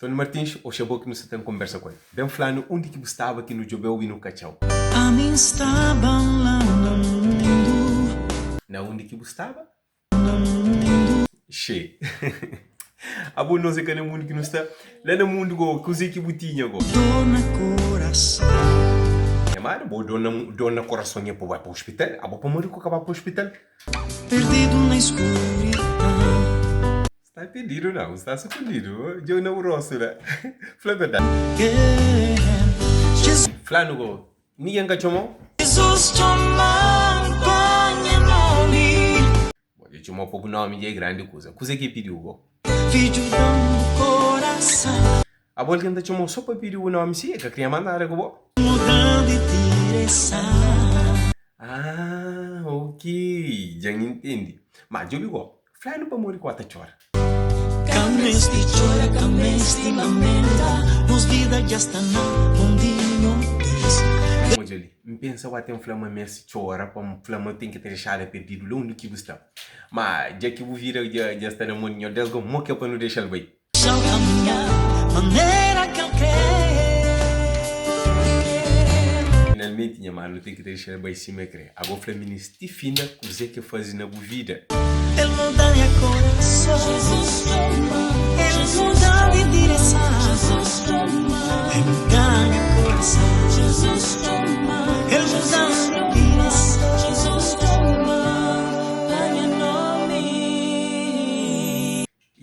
Tony Martins, oxi abo ki nu sta ten konbersa ku el. Ben fla-nu undi ki bu staba ki nu djobe-u i nu ka atxa-u. Ami N staba la na mundu. Na undi ki bu staba? Na mundu. Xê. Abo nos é ka na mundu ki nu sta. La na mundu go, kuzê ki bu tinha go? Dor na korason. Nha manu, bo dor na dor na korason nha pa bai pa ospital? Abo pamodi ku ka ba pa ospital? Perdidu na eskuridão. Sta perdidu nau, sta sukundidu. Djeu na bu rostu la. Fla verdadi. Fla-nu go, ningen ka txoma-u? Jizus txoma-m pa nha nomi. Bo dja txoma-u pa bu nomi dja é grandi kuza. Kuzê ki el pidi-u go? Fidju da-m bu korasan. Abo algen ta txoma-u so pa pidi bu nomi si el ka kria más nada ku bo? Muda di diresan. Ah, ok, dja N intendi. Má djobe go, Fla-nu pamodi ku ata txora. Ka meste txora, ka meste lamenta, nos vida dja sta na mon di Nhordes. Odja li, N pensa bu ate N fla ma meste txora pa N fla ma ten ki ta dexada perdidu la undi ki bu sta. Ma dja ki bu vida dja sta na mon di Nhordes, go mo ke pa nu dexal bai? Dexa-l kaminha manera ki el kre. Finalmenti nha manu ten ki ta dexa-l bai sima el kre. Ago fla minis ti finda kuzê ke faze na bu vida. El muda nha korason. El muda di direson. El muda nha korason. El muda di direson.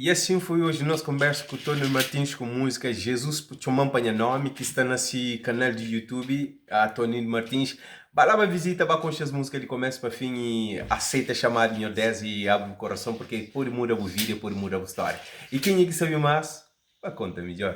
E assim foi hoje nos conversa ku Tony Martins ku música Jesus Txoman Pa Nha Nome ki sta na si canal di YouTube a Tony Martins. Ba lá ba visita, ba conxe es música di começo pa fim e aceita chamado di Nhor Dés e abre bu coração porque pode muda bu vida e pode muda bu história. E kenha ki sabe mais, ba conta midjor.